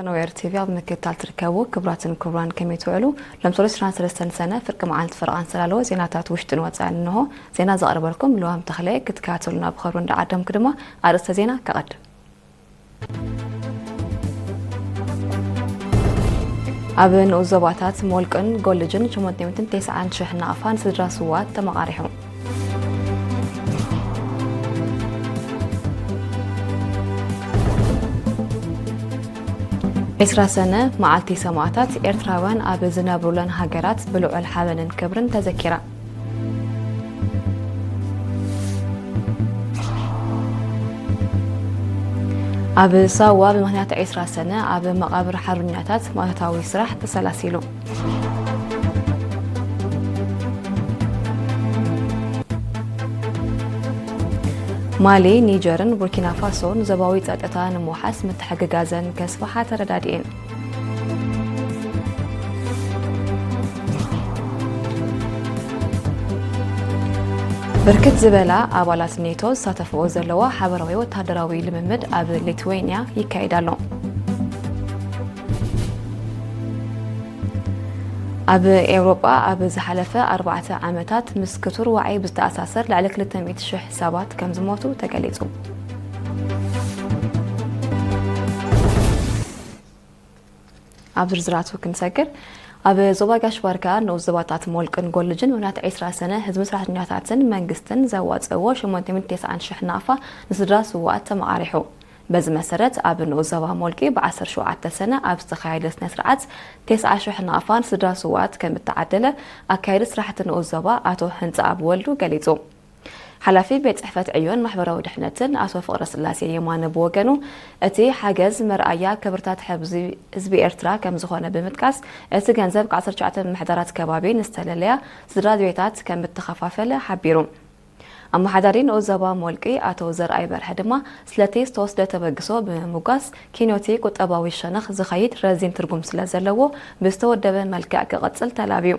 ኖዌር ቲቪ ኣብ ምክትታል ትርከቡ ክቡራትን ክቡራን ከመይ ትውዕሉ? ሎም ሰሉስ ዕስራን ሰለስተን ሰነ ፍርቂ መዓልቲ ፈረቓን ዝተዳለወ ዜናታት ውሽጥን ወጻእን እንሆ። ዜና ዘቕርበልኩም ልዋም ተኽለ። ክትከታተሉና ብኽብሪ እንዳዓደምኩ ድማ ኣርእስተ ዜና ከቐድም። ኣብ ንኡስ ዞባታት ሞልቅን ጎልጅን ሸሞንተ ሚእትን ተስዓን ሽሕ ናቕፋ ንስድራ ስዋት ተመቓሪሑ። ዕስራ ሰነ መዓልቲ ሰማእታት ኤርትራውያን ኣብ ዝነብሩለን ሃገራት ብልዑል ሓበንን ክብርን ተዘኪራ። ኣብ ሳዋ ብምኽንያት ዕስራ ሰነ ኣብ መቓብር ሓርበኛታት ማእቶታዊ ስራሕ ተሰላሲሉ። ማሊ፣ ኒጀርን ቡርኪና ፋሶን ዞባዊ ጸጥታ ንምውሓስ ምትሕግጋዘን ከስፍሓ ተረዳዲኤን። ብርክት ዝበላ ኣባላት ኔቶ ዝሳተፍኦ ዘለዋ ሓበራዊ ወተሃደራዊ ልምምድ ኣብ ሊትዌንያ ይካየድ ኣሎ። ኣብ ኤውሮጳ ኣብ ዝሓለፈ ኣርባዕተ ዓመታት ምስ ክቱር ዋዒ ብዝተኣሳሰር ልዕሊ ክልተ ሚእቲ ሽሕ ሰባት ከም ዝሞቱ ተገሊጹ። ኣብ ዝርዝራቱ ክንሰግር፣ ኣብ ዞባ ጋሽ ባርካ ንኡስ ዞባታት ሞልቅን ጎልጅን ምኽንያት ዕስራ ሰነ ህዝቢ ሰራሕተኛታትን መንግስትን ዘዋጽእዎ ሸሞንተ ሚእቲ ተስዓን ሽሕ ናቕፋ ንስድራ ስውኣት ተመቓሪሑ። በዚ መሰረት፣ ኣብ ንኡስ ዞባ ሞልቂ ብዓሰርተ ሸውዓተ ሰነ ኣብ ዝተኻየደ ስነ ስርዓት፣ ተስዓ ሽሕ ናቕፋ ንስድራ ስውኣት ከም እተዓደለ ኣካያዲ ስራሕቲ ንኡስ ዞባ ኣቶ ህንጻኣብ ወልዱ ገሊጹ። ሓላፊ ቤት ጽሕፈት ዕዮን ማሕበራዊ ድሕነትን ኣቶ ፍቕረስላሴ የማነ ብወገኑ፣ እቲ ሓገዝ መርኣያ ክብርታት ሕዚ ህዝቢ ኤርትራ ከም ዝኾነ ብምጥቃስ፣ እቲ ገንዘብ ካብ ዓሰርተ ትሽዓተ ምምሕዳራት ከባቢ ንዝተለለያ ስድራ ቤታት ከም እተኸፋፈለ ሓቢሩ። ኣመሓዳሪ ንኡስ ዞባ ሞልቂ ኣቶ ዘርኣይ በርሀ ድማ፣ ስለቲ ዝተወስደ ተበግሶ ብምምጓስ፣ ኪኖቲ ቁጠባዊ ሸነኽ ዝኸይድ ረዚን ትርጉም ስለ ዘለዎ፣ ብዝተወደበ መልክዕ ክቕጽል ተላብዩ።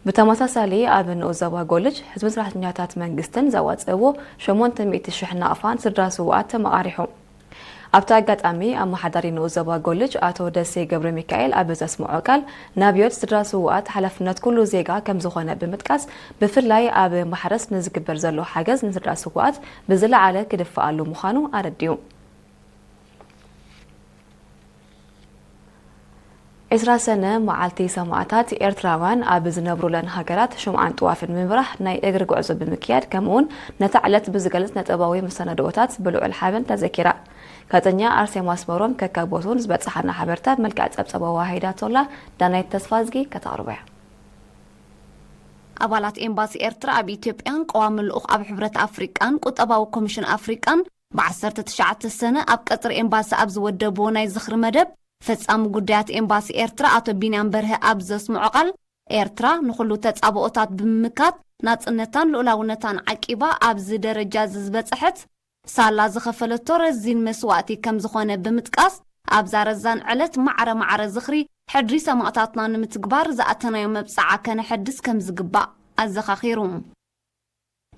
ብተመሳሳሊ፣ ኣብ ንኡስ ዞባ ጎልጅ ህዝብን ሰራሕተኛታት መንግስትን ዘዋጽእዎ ሸሞንተ ሚእቲ ሽሕ ናቕፋ ንስድራ ስውኣት ተመቓሪሑ። ኣብቲ ኣጋጣሚ፣ ኣመሓዳሪ ንኡስ ዞባ ጎልጅ ኣቶ ደሴ ገብረ ሚካኤል ኣብ ዘስምዖ ቃል፣ ናብዮት ስድራ ስውኣት ሓላፍነት ኩሉ ዜጋ ከም ዝኾነ ብምጥቃስ፣ ብፍላይ ኣብ ማሕረስ ንዝግበር ዘሎ ሓገዝ ንስድራ ስውኣት ብዝለዓለ ክድፍኣሉ ምዃኑ ኣረዲኡ። ዕስራ ሰነ መዓልቲ ሰማእታት ኤርትራውያን ኣብ ዝነብሩለን ሃገራት ሽምዓን ጥዋፍን ብምብራህ ናይ እግሪ ጉዕዞ ብምክያድ፣ ከምኡውን ነታ ዕለት ብዝገልጽ ነጥባዊ መሰናድኦታት ብልዑል ሓበን ተዘኪራ። ጋዜጠኛ ኣርሴማ ኣስመሮም ከካብ ቦትኡ ዝበጽሓና ሓበሬታ ብመልክዕ ጸብጻብ ኣወሃሂዳቶላ። ዳናይት ተስፋዝጊ ከተቕርቦ እያ። ኣባላት ኤምባሲ ኤርትራ ኣብ ኢትዮጵያን ቀዋሚ ልኡኽ ኣብ ሕብረት ኣፍሪቃን ቁጠባዊ ኮሚሽን ኣፍሪቃን ብዓሰርተ ትሽዓተ ሰነ ኣብ ቀጽሪ ኤምባሲ ኣብ ዝወደብዎ ናይ ዝኽሪ መደብ፣ ፈጻሚ ጉዳያት ኤምባሲ ኤርትራ ኣቶ ቢንያም በርሀ ኣብ ዘስምዖ ቃል፣ ኤርትራ ንኹሉ ተጻብኦታት ብምምካት ናጽነታን ልኡላውነታን ዓቂባ ኣብዚ ደረጃ እዚ ዝበጽሐት፣ ሳላ ዝኸፈለቶ ረዚን መስዋእቲ ከም ዝኾነ ብምጥቃስ፣ ኣብዛ ረዛን ዕለት ማዕረ ማዕረ ዝኽሪ ሕድሪ ሰማእታትና ንምትግባር ዝኣተናዮ መብጽዓ ከነሐድስ ከም ዝግባእ ኣዘኻኺሩ።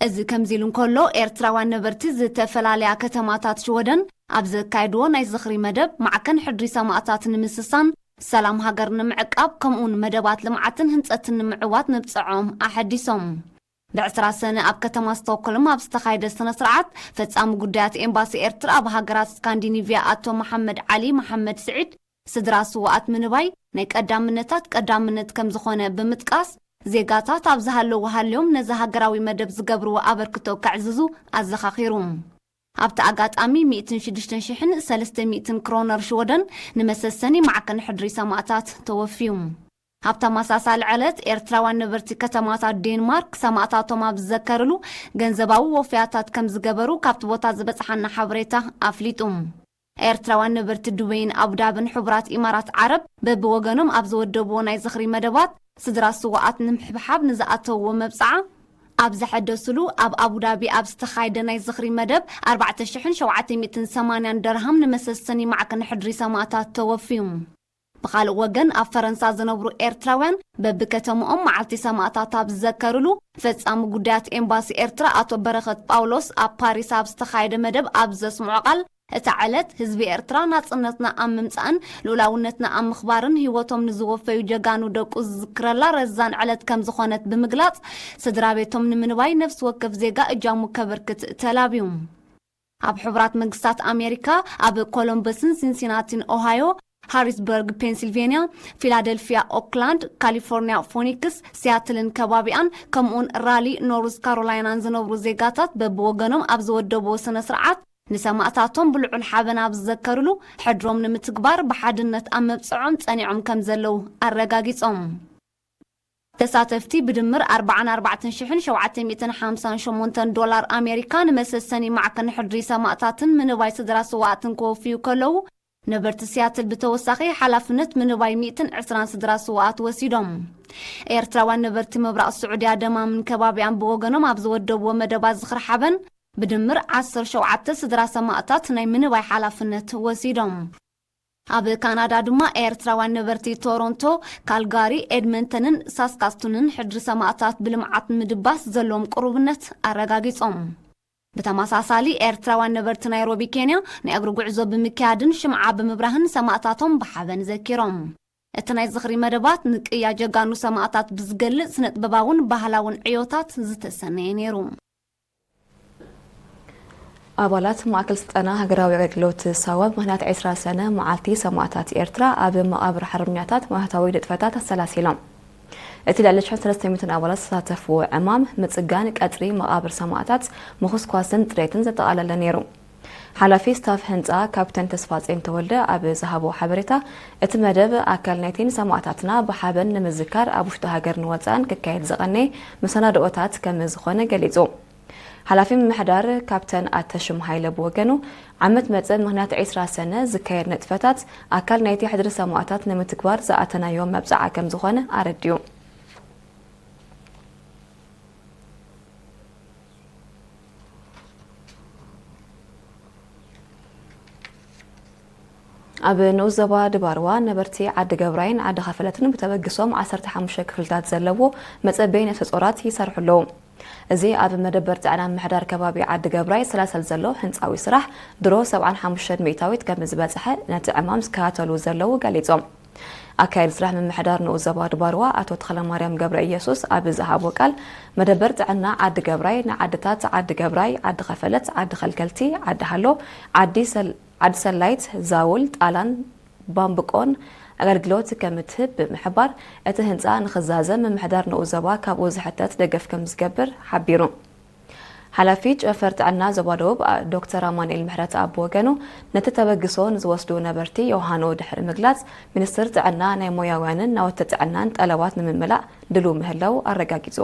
እዚ ከምዚ ኢሉ እንከሎ፣ ኤርትራውያን ነበርቲ ዝተፈላለያ ከተማታት ሽወደን ኣብ ዘካየድዎ ናይ ዝኽሪ መደብ፣ ማዕከን ሕድሪ ሰማእታት ንምስሳን፣ ሰላም ሃገር ንምዕቃብ፣ ከምኡውን መደባት ልምዓትን ህንጸትን ንምዕዋት መብጽዖም ኣሐዲሶም። ብዕስራ ሰነ ኣብ ከተማ ስቶክሆልም ኣብ ዝተኻየደ ስነ ስርዓት፣ ፈጻሚ ጉዳያት ኤምባሲ ኤርትራ ኣብ ሃገራት ስካንዲኒቭያ ኣቶ መሓመድ ዓሊ መሓመድ ስዒድ፣ ስድራ ስውኣት ምንባይ ናይ ቀዳምነታት ቀዳምነት ከም ዝኾነ ብምጥቃስ፣ ዜጋታት ኣብ ዝሃለዉ ሃልዮም ነዚ ሃገራዊ መደብ ዝገብርዎ ኣበርክቶ ከዕዝዙ ኣዘኻኺሩ። ኣብቲ ኣጋጣሚ ሚእትን ሽዱሽተን ሽሕን ሰለስተ ሚእትን ክሮነር ሽወደን ንመሰሰኒ ማዕከን ሕድሪ ሰማእታት ተወፍዩ። ኣብ ተመሳሳሊ ዕለት፣ ኤርትራውያን ነበርቲ ከተማታት ዴንማርክ ሰማእታቶም ኣብ ዝዘከርሉ ገንዘባዊ ወፍያታት ከም ዝገበሩ ካብቲ ቦታ ዝበጽሓና ሓበሬታ ኣፍሊጡ። ኤርትራውያን ነበርቲ ዱበይን ኣቡዳብን ሕቡራት ኢማራት ዓረብ በብወገኖም ኣብ ዝወደብዎ ናይ ዝኽሪ መደባት፣ ስድራ ስውኣት ንምሕብሓብ ንዝኣተውዎ መብጽዓ ኣብ ዘሐደስሉ፣ ኣብ ኣቡዳቢ ኣብ ዝተኻየደ ናይ ዝኽሪ መደብ፣ ኣርባዕተ ሽሕን ሸውዓተ ሚእትን ሰማንያን ደርሃም ንመሰሰኒ ማዕከን ሕድሪ ሰማእታት ተወፍዩ። ብኻልእ ወገን፣ ኣብ ፈረንሳ ዝነብሩ ኤርትራውያን በብከተምኦም መዓልቲ ሰማእታት ኣብ ዝዘከርሉ፣ ፈጻሚ ጉዳያት ኤምባሲ ኤርትራ ኣቶ በረኸት ጳውሎስ ኣብ ፓሪስ ኣብ ዝተኻየደ መደብ ኣብ ዘስምዖ ቃል፣ እታ ዕለት ህዝቢ ኤርትራ ናጽነትና ኣብ ምምጻእን ልኡላውነትና ኣብ ምኽባርን ህይወቶም ንዝወፈዩ ጀጋኑ ደቁ ዝዝክረላ ረዛን ዕለት ከም ዝኾነት ብምግላጽ፣ ስድራ ቤቶም ንምንባይ ነፍሲ ወከፍ ዜጋ እጃሙ ከበርክት ተላብዩ። ኣብ ሕቡራት መንግስታት ኣሜሪካ ኣብ ኮሎምበስን ሲንሲናቲን ኦሃዮ፣ ሃሪስበርግ ፔንሲልቬንያ፣ ፊላደልፊያ፣ ኦክላንድ፣ ካሊፎርኒያ፣ ፎኒክስ፣ ሲያትልን ከባቢኣን ከምኡውን ራሊ ኖርዝ ካሮላይናን ዝነብሩ ዜጋታት በብወገኖም ኣብ ዝወደብዎ ስነ ስርዓት ንሰማእታቶም ብልዑል ሓበን ኣብ ዝዘከርሉ ሕድሮም ንምትግባር ብሓድነት ኣብ መብጽዖም ጸኒዖም ከም ዘለዉ ኣረጋጊጾም። ተሳተፍቲ ብድምር ኣርባዓን ኣርባዕተን ሽሕን ሸውዓተ ሚእትን ሓምሳን ሸሞንተን ዶላር ኣሜሪካ ንመሰሰኒ ማዕከን ሕድሪ ሰማእታትን ምንባይ ስድራ ስዋኣትን ክወፍዩ ከለዉ፣ ነበርቲ ሲያትል ብተወሳኺ ሓላፍነት ምንባይ ሚእትን ዕስራን ስድራ ስዋኣት ወሲዶም። ኤርትራውያን ነበርቲ ምብራቕ ስዑድያ ደማምን ከባቢኣን ብወገኖም ኣብ ዝወደብዎ መደባት ዝኽሪ ሓበን ብድምር ዓሰርተ ሸውዓተ ስድራ ሰማእታት ናይ ምንባይ ሓላፍነት ወሲዶም። ኣብ ካናዳ ድማ ኤርትራውያን ነበርቲ ቶሮንቶ፣ ካልጋሪ፣ ኤድመንተንን ሳስካስቱንን ሕድሪ ሰማእታት ብልምዓት ምድባስ ዘለዎም ቅሩብነት ኣረጋጊጾም። ብተመሳሳሊ ኤርትራውያን ነበርቲ ናይሮቢ ኬንያ ናይ እግሪ ጉዕዞ ብምክያድን ሽምዓ ብምብራህን ሰማእታቶም ብሓበን ዘኪሮም። እቲ ናይ ዝኽሪ መደባት ንቅያ ጀጋኑ ሰማእታት ብዝገልጽ ስነ ጥበባውን ባህላውን ዕዮታት ዝተሰነየ ነይሩ። ኣባላት ማእከል ስልጠና ሃገራዊ ኣገልግሎት ሳዋ ምኽንያት ዕስራ ሰነ መዓልቲ ሰማእታት ኤርትራ ኣብ መቓብር ሓርበኛታት ማህታዊ ንጥፈታት ኣሰላሲሎም። እቲ ልዕሊ ሽሕን ሰለስተ ሚእትን ኣባላት ዝተሳተፍዎ ዕማም ምጽጋን ቀጽሪ መቓብር ሰማእታት ምኹስኳስን ጽሬትን ዘጠቓለለ ነይሩ። ሓላፊ ስታፍ ህንጻ ካፕተን ተስፋጼን ተወልደ ኣብ ዝሃቦ ሓበሬታ፣ እቲ መደብ ኣካል ናይቲ ንሰማእታትና ብሓበን ንምዝካር ኣብ ውሽጢ ሃገርን ወጻእን ክካየድ ዝቐነየ መሰናድኦታት ከም ዝኾነ ገሊጹ። ሓላፊ ምምሕዳር ካፕተን ኣተሽም ሃይለ ብወገኑ፣ ዓመት መጸ ምኽንያት ዕስራ ሰነ ዝካየድ ንጥፈታት ኣካል ናይቲ ሕድሪ ሰማእታት ንምትግባር ዝኣተናዮ መብጽዓ ከም ዝኾነ ኣረዲኡ። ኣብ ንኡስ ዞባ ድባርዋ ነበርቲ ዓዲ ገብራይን ዓዲ ኸፈለትን ብተበግሶም ዓሰርተ ሓሙሽተ ክፍልታት ዘለዎ መጸበዪ ነፍሰ ጾራት ይሰርሑ ኣለዉ። እዚ ኣብ መደበር ጥዕና ምምሕዳር ከባቢ ዓዲ ገብራይ ዝሰላሰል ዘሎ ህንጻዊ ስራሕ ድሮ ሰብዓን ሓሙሽተን ሚእታዊት ከም ዝበጽሐ ነቲ ዕማም ዝከታተሉ ዘለዉ ገሊጾም። ኣካያዲ ስራሕ ምምሕዳር ንኡስ ዞባ ድባርዋ ኣቶ ተኽለማርያም ገብረ ኢየሱስ ኣብ ዝሃቦ ቃል፣ መደበር ጥዕና ዓዲ ገብራይ ንዓድታት ዓዲ ገብራይ፣ ዓዲ ኸፈለት፣ ዓዲ ኸልከልቲ፣ ዓዲ ሃሎ፣ ዓዲ ሰል-፣ ዓዲ ሰላይት፣ ዛውል፣ ጣላን ባምብቆን ኣገልግሎት ከም እትህብ ብምሕባር፣ እቲ ህንጻ ንኽዛዘም ምምሕዳር ንኡስ ዞባ ካብኡ ዝሕተት ደገፍ ከም ዝገብር ሓቢሩ። ሓላፊ ጨንፈር ጥዕና ዞባ ደቡብ ዶክተር ኣማኑኤል ምሕረተኣብ ብወገኑ፣ ነቲ ተበግሶ ንዝወስዱ ነበርቲ ዮሃንኡ ድሕሪ ምግላጽ፣ ሚኒስትር ጥዕና ናይ ሞያውያንን ናውቲ ጥዕናን ጠለባት ንምምላእ ድሉው ምህላዉ ኣረጋጊጹ።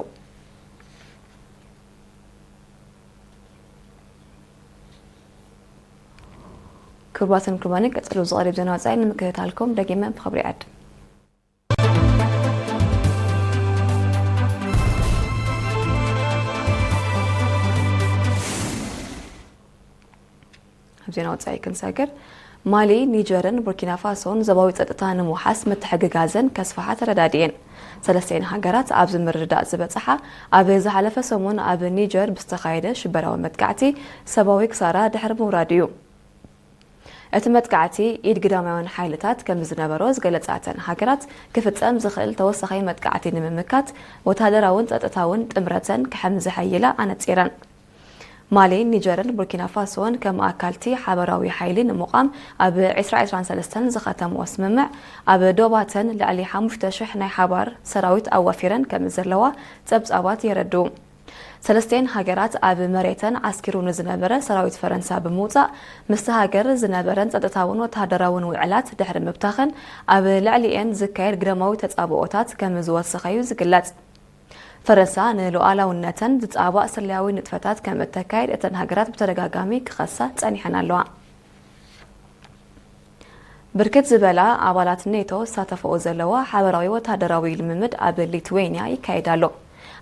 ክቡራትን ክቡራንን፣ ቀጺሉ ዝቐርብ ዜና ወጻኢ ንምክትታልኩም ደጊመ ብኽብሪ ይዕድም። ኣብ ዜና ወጻኢ ክንሰግር፣ ማሊ፣ ኒጀርን ቡርኪና ፋሶን ዞባዊ ጸጥታ ንምውሓስ ምትሕግጋዘን ከስፍሓ ተረዳዲኤን። ሰለስተን ሃገራት ኣብዚ ምርድዳእ ዝበጽሓ፣ ኣብ ዝሓለፈ ሰሙን ኣብ ኒጀር ብዝተኻየደ ሽበራዊ መጥቃዕቲ ሰብኣዊ ክሳራ ድሕሪ ምውራዱ እዩ። እቲ መጥቃዕቲ ኢድ ግዳማውያን ሓይልታት ከም ዝነበሮ ዝገለጻ እተን ሃገራት፣ ክፍጸም ዝኽእል ተወሳኺ መጥቃዕቲ ንምምካት ወተሃደራውን ጸጥታውን ጥምረተን ክሕም ዘሐይላ ኣነጺረን። ማሊን ኒጀርን ቡርኪና ፋሶን ከም ኣካልቲ ሓበራዊ ሓይሊ ንምቋም ኣብ ዕስራ ዕስራን ሰለስተን ዝኸተምኦ ስምምዕ፣ ኣብ ዶባተን ልዕሊ ሓሙሽተ ሽሕ ናይ ሓባር ሰራዊት ኣዋፊረን ከም ዘለዋ ጸብጻባት የረድኡ። ሰለስቴን ሃገራት ኣብ መሬተን ዓስኪሩ ንዝነበረ ሰራዊት ፈረንሳ ብምውጻእ፣ ምስቲ ሃገር ዝነበረን ጸጥታውን ወተሃደራውን ውዕላት ድሕሪ ምብታኸን፣ ኣብ ልዕሊኤን ዝካየድ ግዳማዊ ተጻብኦታት ከም ዝወሰኸ እዩ ዝግለጽ። ፈረንሳ ንሉዓላውነተን ዝጻባእ ስለያዊ ንጥፈታት ከም እተካይድ እተን ሃገራት ብተደጋጋሚ ክኸሳ ጸኒሐን ኣለዋ። ብርክት ዝበላ ኣባላት ኔቶ ዝሳተፈኦ ዘለዋ ሓበራዊ ወተሃደራዊ ልምምድ ኣብ ሊትዌንያ ይካየድ ኣሎ።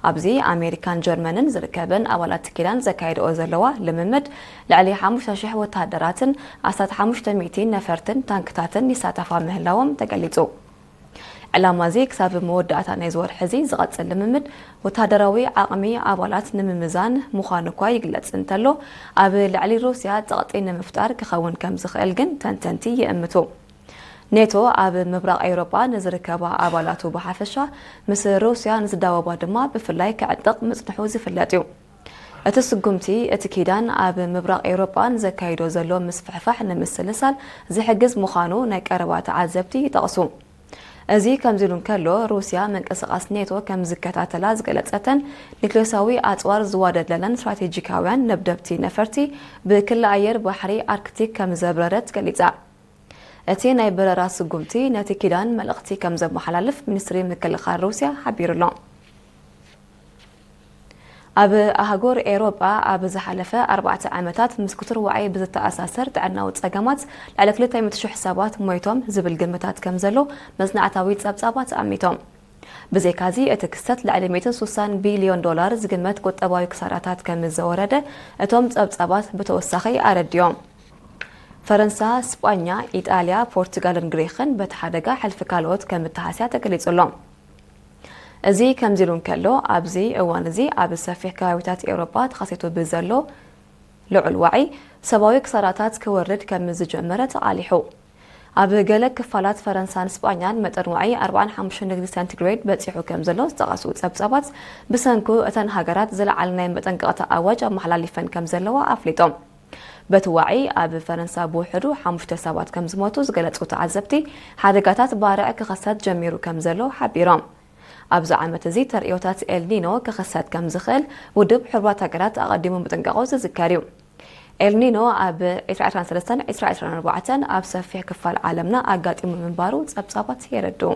ኣብዚ ኣሜሪካን ጀርመንን ዝርከበን ኣባላት ኪዳን ዘካየድኦ ዘለዋ ልምምድ፣ ልዕሊ ሓሙሽተ ሽሕ ወተሃደራትን ኣስታት ሓሙሽተ ሚእቲ ነፈርትን ታንክታትን ይሳተፋ ምህላዎም ተገሊጹ። ዕላማ እዚ ክሳብ መወዳእታ ናይዚ ወርሒ እዚ ዝቐጽል ልምምድ ወተሃደራዊ ዓቕሚ ኣባላት ንምምዛን ምዃኑ እኳ ይግለጽ እንተሎ፣ ኣብ ልዕሊ ሩስያ ጸቕጢ ንምፍጣር ክኸውን ከም ዝኽእል ግን ተንተንቲ ይእምቱ። ኔቶ ኣብ ምብራቕ ኤውሮጳ ንዝርከባ ኣባላቱ ብሓፈሻ፣ ምስ ሩስያ ንዝዳወባ ድማ ብፍላይ ክዕጥቕ ምጽንሑ ዝፍለጥ እዩ። እቲ ስጉምቲ፣ እቲ ኪዳን ኣብ ምብራቕ ኤውሮጳ ንዘካይዶ ዘሎ ምስፍሕፋሕ ንምስልሳል ዝሕግዝ ምዃኑ ናይ ቀረባ ተዓዘብቲ ይጠቕሱ። እዚ ከምዚ ኢሉ እንከሎ፣ ሩስያ ምንቅስቓስ ኔቶ ከም ዝከታተላ ዝገለጸተን ኒክሌሳዊ ኣጽዋር ዝዋደድለነን ስትራቴጂካውያን ነብደብቲ ነፈርቲ ብክሊ ኣየር ባሕሪ ኣርክቲክ ከም ዘብረረት ገሊጻ። እቲ ናይ በረራ ስጉምቲ ነቲ ኪዳን መልእኽቲ ከም ዘመሓላልፍ ሚኒስትሪ ምክልኻል ሩስያ ሓቢሩ ኣሎ። ኣብ ኣህጉር ኤውሮጳ ኣብ ዝሓለፈ ኣርባዕተ ዓመታት ምስ ክቱር ዋዒ ብዝተኣሳሰር ጥዕናዊ ጸገማት ልዕሊ ክልተ ሚእቲ ሽሕ ሰባት ሞይቶም ዝብል ግምታት ከም ዘሎ መጽናዕታዊ ጸብጻባት ኣሚቶም። ብዘይካዚ፣ እቲ ክስተት ልዕሊ ሚእትን ስሳን ቢልዮን ዶላር ዝግመት ቁጠባዊ ክሳራታት ከም ዘወረደ እቶም ጸብጻባት ብተወሳኺ ኣረዲኦም። ፈረንሳ፣ ስጳኛ፣ ኢጣልያ፣ ፖርቱጋልን ግሪኽን በቲ ሓደጋ ሕልፊ ካልኦት ከም እተሃስያ ተገሊጹ ኣሎ። እዚ ከምዚ ኢሉ እንከሎ፣ ኣብዚ እዋን እዚ ኣብ ሰፊሕ ከባቢታት ኤውሮጳ ተኸሲቱ ብዘሎ ልዑል ዋዒ፣ ሰብኣዊ ክሳራታት ክወርድ ከም ዝጀመረ ተቓሊሑ። ኣብ ገለ ክፋላት ፈረንሳን ስጳኛን መጠን ዋዒ ኣርባዓን ሓሙሽተን ዲግሪ ሴንቲግሬድ በጺሑ ከም ዘሎ ዝጠቐሱ ጸብጻባት፣ ብሰንኩ እተን ሃገራት ዝለዓለ ናይ መጠንቀቕታ ኣዋጅ ኣመሓላሊፈን ከም ዘለዋ ኣፍሊጦም። በቲ ዋዒ ኣብ ፈረንሳ ብውሕዱ ሓሙሽተ ሰባት ከም ዝሞቱ ዝገለጹ ተዓዘብቲ፣ ሓደጋታት ባርዕ ክኸሰት ጀሚሩ ከም ዘሎ ሓቢሮም። ኣብዚ ዓመት እዚ ተርእዮታት ኤልኒኖ ክኸሰት ከም ዝኽእል ውድብ ሕቡራት ሃገራት ኣቐዲሙ ምጥንቃቑ ዝዝከር እዩ። ኤልኒኖ ኣብ ዕስራ ዕስራን ሰለስተን ዕስራ ዕስራን ኣርባዕተን ኣብ ሰፊሕ ክፋል ዓለምና ኣጋጢሙ ምንባሩ ጸብጻባት የረድኡ።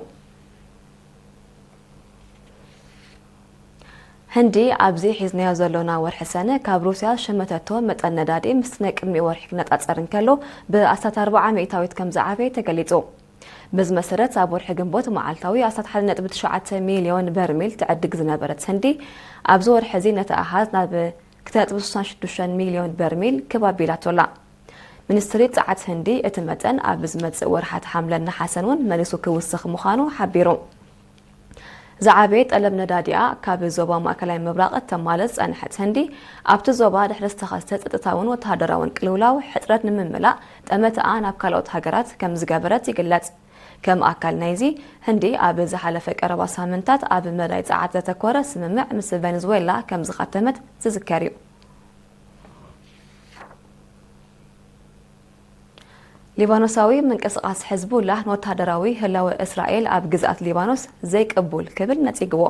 ህንዲ ኣብዚ ሒዝናዮ ዘሎና ወርሒ ሰነ ካብ ሩስያ ዝሸመተቶ መጠን ነዳዲ ምስቲ ናይ ቅድሚኡ ወርሒ ክነጻጸር እንከሎ ብኣስታት ኣርብዓ ሚእታዊት ከም ዝዓበየ ተገሊጹ። በዚ መሰረት ኣብ ወርሒ ግንቦት መዓልታዊ ኣስታት ሓደ ነጥቢ ትሽዓተ ሚልዮን በርሚል ትዕድግ ዝነበረት ህንዲ ኣብዚ ወርሒ እዚ ነቲ ኣሃዝ ናብ ክልተ ነጥቢ ስሳን ሽዱሽተን ሚልዮን በርሚል ክብ ኣቢላቶ ኣላ። ሚኒስትሪ ጸዓት ህንዲ እቲ መጠን ኣብ ዝመጽእ ወርሓት ሓምለን ነሓሰን እውን መሊሱ ክውስኽ ምዃኑ ሓቢሩ። ዝዓበየ ጠለብ ነዳዲኣ ካብ ዞባ ማእከላይ ምብራቕ እተማልእ ዝጸንሐት ህንዲ፣ ኣብቲ ዞባ ድሕሪ ዝተኸስተ ጸጥታውን ወተሃደራውን ቅልውላው ሕጽረት ንምምላእ ጠመትኣ ናብ ካልኦት ሃገራት ከም ዝገበረት ይግለጽ። ከም ኣካል ናይዚ፣ ህንዲ ኣብ ዝሓለፈ ቀረባ ሳምንታት ኣብ መዳይ ጸዓት ዘተኮረ ስምምዕ ምስ ቬኔዙዌላ ከም ዝኸተመት ዝዝከር እዩ። ሊባኖሳዊ ምንቅስቓስ ሕዝቡላህ ንወተሃደራዊ ህላወ እስራኤል ኣብ ግዝኣት ሊባኖስ ዘይቅቡል ክብል ነጺግዎ።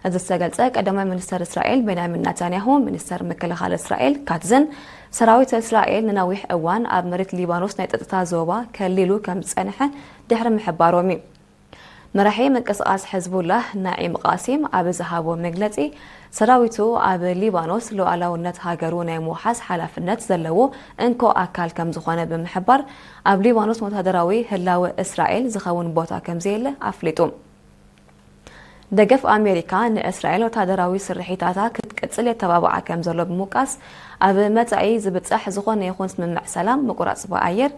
እዚ ዝተገልጸ ቀዳማይ ሚኒስተር እስራኤል ቤንያሚን ናታንያሁ፣ ሚኒስተር ምክልኻል እስራኤል ካትዝን ሰራዊት እስራኤል ንነዊሕ እዋን ኣብ መሬት ሊባኖስ ናይ ጸጥታ ዞባ ከሊሉ ከም ዝጸንሐ ድሕሪ ምሕባሮም እዩ። መራሒ ምንቅስቓስ ሕዝቡላህ ናዒም ቃሲም ኣብ ዝሃቦ መግለጺ፣ ሰራዊቱ ኣብ ሊባኖስ ሉዓላውነት ሃገሩ ናይ ምውሓስ ሓላፍነት ዘለዎ እንኮ ኣካል ከም ዝኾነ ብምሕባር፣ ኣብ ሊባኖስ ንወተሃደራዊ ህላወ እስራኤል ዝኸውን ቦታ ከም ዘየለ ኣፍሊጡ። ደገፍ ኣሜሪካ ንእስራኤል ወተሃደራዊ ስርሒታታ ክትቅጽል የተባብዓ ከም ዘሎ ብምውቃስ፣ ኣብ መጻኢ ዝብጻሕ ዝኾነ ይኹን ስምምዕ ሰላም ምቁራጽ ብኣየር፣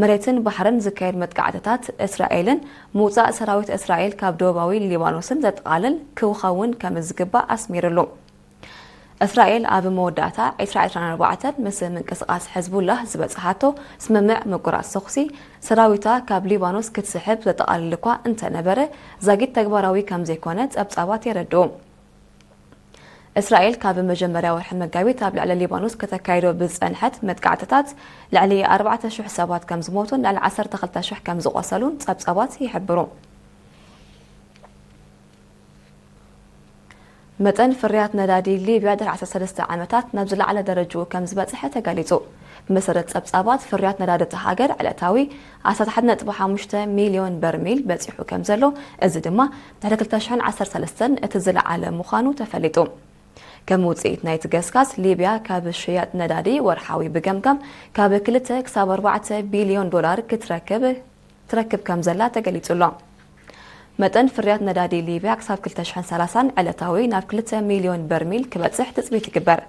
መሬትን ባሕርን ዝካየድ መጥቃዕትታት እስራኤልን ምውጻእ ሰራዊት እስራኤል ካብ ደቡባዊ ሊባኖስን ዘጠቓልል ክኸውን ከም ዝግባእ ኣስሚርሉ። እስራኤል ኣብ መወዳእታ ዕስራ ዕስራን ኣርባዕተን ምስ ምንቅስቓስ ሕዝቡላህ ዝበጽሓቶ ስምምዕ ምቁራጽ ተኹሲ፣ ሰራዊታ ካብ ሊባኖስ ክትስሕብ ዘጠቓልል እኳ እንተነበረ፣ ዛጊት ተግባራዊ ከም ዘይኮነ ጸብጻባት የረድኡ። እስራኤል ካብ መጀመርያ ወርሒ መጋቢት ኣብ ልዕሊ ሊባኖስ ከተካይዶ ብዝጸንሐት መጥቃዕትታት ልዕሊ ኣርባዕተ ሽሕ ሰባት ከም ዝሞቱን ልዕሊ ዓሰርተ ክልተ ሽሕ ከም ዝቖሰሉን ጸብጻባት ይሕብሩ። መጠን ፍርያት ነዳዲ ሊብያ ድሕሪ ዓሰርተ ሰለስተ ዓመታት ናብ ዝለዓለ ደረጅኡ ከም ዝበጽሐ ተገሊጹ። ብመሰረት ጸብጻባት ፍርያት ነዳዲ እታ ሃገር ዕለታዊ ኣስታት ሓደ ነጥቢ ሓሙሽተ ሚልዮን በርሚል በጺሑ ከም ዘሎ፣ እዚ ድማ ድሕሪ ክልተ ሽሕን ዓሰርተ ሰለስተን እቲ ዝለዓለ ምዃኑ ተፈሊጡ። ከም ውጽኢት ናይቲ ገስጋስ፣ ሊብያ ካብ ሽያጥ ነዳዲ ወርሓዊ ብገምጋም ካብ ክልተ ክሳብ ኣርባዕተ ቢልዮን ዶላር ክትረክብ ትረክብ ከም ዘላ ተገሊጹ ኣሎ። መጠን ፍርያት ነዳዲ ሊብያ ክሳብ ክልተ ሽሕን ሰላሳን ዕለታዊ ናብ ክልተ ሚልዮን በርሚል ክበጽሕ ትጽቢት ይግበር።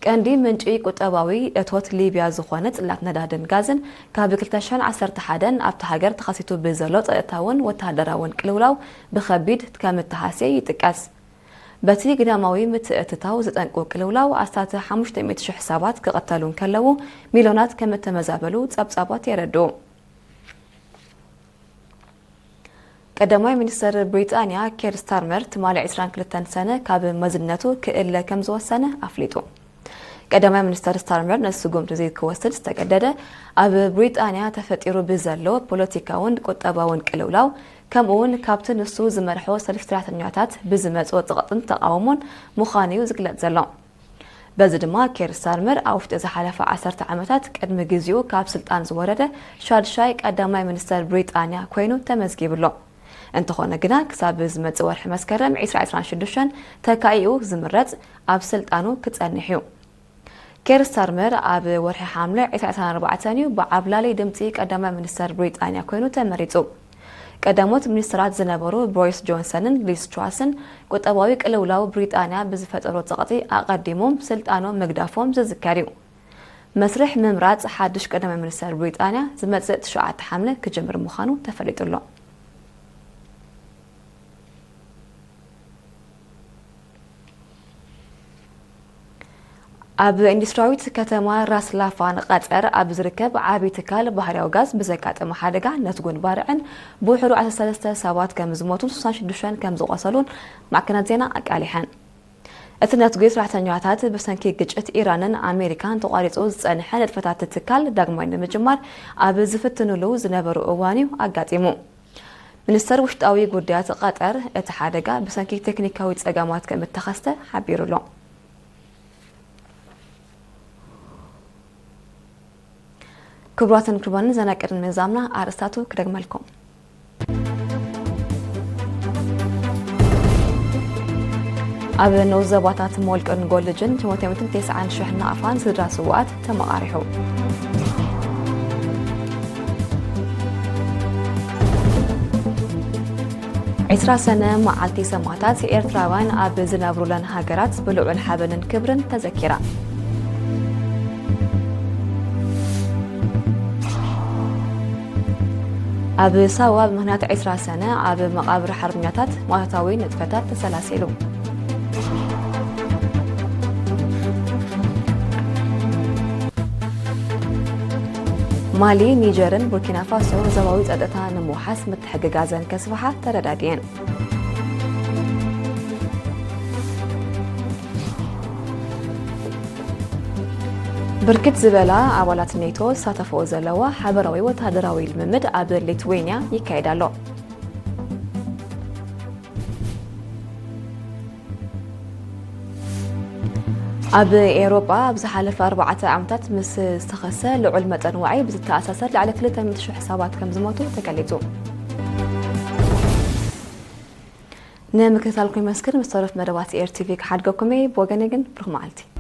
ቀንዲ ምንጪ ቁጠባዊ እቶት ሊብያ ዝኾነ ጽላት ነዳድን ጋዝን፣ ካብ ክልተ ሽሕን ዓሰርተ ሓደን ኣብታ ሃገር ተኸሲቱ ብዘሎ ጸጥታውን ወተሃደራውን ቅልውላው ብኸቢድ ከም እተሃስየ ይጥቀስ። በቲ ግዳማዊ ምትእትታው ዝጠንቁ ቅልውላው ኣስታት ሓሙሽተ ሚእቲ ሽሕ ሰባት ክቐተሉ እንከለዉ፣ ሚልዮናት ከም እተመዛበሉ ጸብጻባት የረድኡ። ቀዳማይ ሚኒስተር ብሪጣንያ ኬር ስታርመር ትማሊ ዕስራን ክልተን ሰነ ካብ መዝነቱ ክእለ ከም ዝወሰነ ኣፍሊጡ። ቀዳማይ ሚኒስተር ስታርመር ነዚ ስጉምቲ እዚ ክወስድ ዝተገደደ፣ ኣብ ብሪጣንያ ተፈጢሩ ብዘሎ ፖለቲካውን ቁጠባውን ቅልውላው፣ ከምኡውን ካብቲ ንሱ ዝመርሖ ሰልፊ ሰራሕተኛታት ብዝመጽኦ ጸቕጥን ተቓውሞን ምዃኑ እዩ ዝግለጽ ዘሎ። በዚ ድማ ኬር ስታርመር ኣብ ውሽጢ ዝሓለፈ ዓሰርተ ዓመታት ቅድሚ ግዜኡ ካብ ስልጣን ዝወረደ ሻድሻይ ቀዳማይ ሚኒስተር ብሪጣንያ ኮይኑ ተመዝጊቡ ኣሎ። እንተኾነ ግና ክሳብ ዝመጽእ ወርሒ መስከረም ዕስራ ዕስራን ሽዱሽተን ተካኢኡ ዝምረጽ ኣብ ስልጣኑ ክጸንሕ እዩ። ኬር ስታርመር ኣብ ወርሒ ሓምለ ዕስራ ዕስራን ኣርባዕተን እዩ ብዓብላሊ ድምጺ ቀዳማይ ሚኒስተር ብሪጣንያ ኮይኑ ተመሪጹ። ቀዳሞት ሚኒስተራት ዝነበሩ ቦሪስ ጆንሰንን ሊዝ ትራስን ቁጠባዊ ቅልውላው ብሪጣንያ ብዝፈጠሮ ጸቕጢ ኣቐዲሞም ስልጣኖም ምግዳፎም ዝዝከር እዩ። መስርሕ ምምራጽ ሓድሽ ቀዳማይ ሚኒስተር ብሪጣንያ ዝመጽእ ትሽዓተ ሓምለ ክጅምር ምዃኑ ተፈሊጡ ኣሎ። ኣብ ኢንዱስትሪያዊት ከተማ ራስ ላፋን ቀጠር ኣብ ዝርከብ ዓቢ ትካል ባህርያዊ ጋዝ ብዘጋጠመ ሓደጋ ነትጉን ባርዕን ብውሕዱ ዓሰርተ ሰለስተ ሰባት ከም ዝሞቱን ስሳን ሽዱሽተን ከም ዝቖሰሉን ማዕከናት ዜና ኣቃሊሐን። እቲ ነትጒ ሰራሕተኛታት ብሰንኪ ግጭት ኢራንን ኣሜሪካን ተቋሪጹ ዝጸንሐ ንጥፈታት ትካል ዳግማይ ንምጅማር ኣብ ዝፍትኑሉ ዝነበሩ እዋን እዩ ኣጋጢሙ። ሚኒስተር ውሽጣዊ ጉዳያት ቀጠር እቲ ሓደጋ ብሰንኪ ቴክኒካዊ ጸገማት ከም እተኸስተ ሓቢሩ ኣሎ። ክቡራትን ክቡራንን፣ ዜና ቅድሚ ምዛምና ኣርእስታቱ ክደግመልኩም። ኣብ ንኡስ ዞባታት ሞልቅን ጎልጅን ሸሞንተ ሚእትን ተስዓን ሽሕ ናቕፋን ስድራ ስውኣት ተመቓሪሑ። ዕስራ ሰነ መዓልቲ ሰማእታት ኤርትራውያን ኣብ ዝነብሩለን ሃገራት ብልዑል ሓበንን ክብርን ተዘኪራ። ኣብ ሳዋ ብምኽንያት ዕስራ ሰነ ኣብ መቓብር ሓርበኛታት መዋታዊ ንጥፈታት ተሰላሲሉ። ማሊ፣ ኒጀርን ቡርኪና ፋሶ ዞባዊ ጸጥታ ንምውሓስ ምትሕግጋዘን ከስፍሓ ተረዳዲኤን። ብርክት ዝበላ ኣባላት ኔቶ ዝሳተፈኦ ዘለዋ ሓበራዊ ወተሃደራዊ ልምምድ ኣብ ሊትዌንያ ይካየድ ኣሎ። ኣብ ኤውሮጳ ኣብ ዝሓለፈ ኣርባዕተ ዓመታት ምስ ዝተኸሰ ልዑል መጠን ዋዒ ብዝተኣሳሰር ልዕሊ ክልተ ሚእቲ ሽሕ ሰባት ከም ዝሞቱ ተገሊጹ። ንምክትታልኩም የመስግን። ምስ ተረፍ መደባት ኤር ቲቪ ክሓድገኩም እየ። ብወገነይ ግን ብሩኽ መዓልቲ።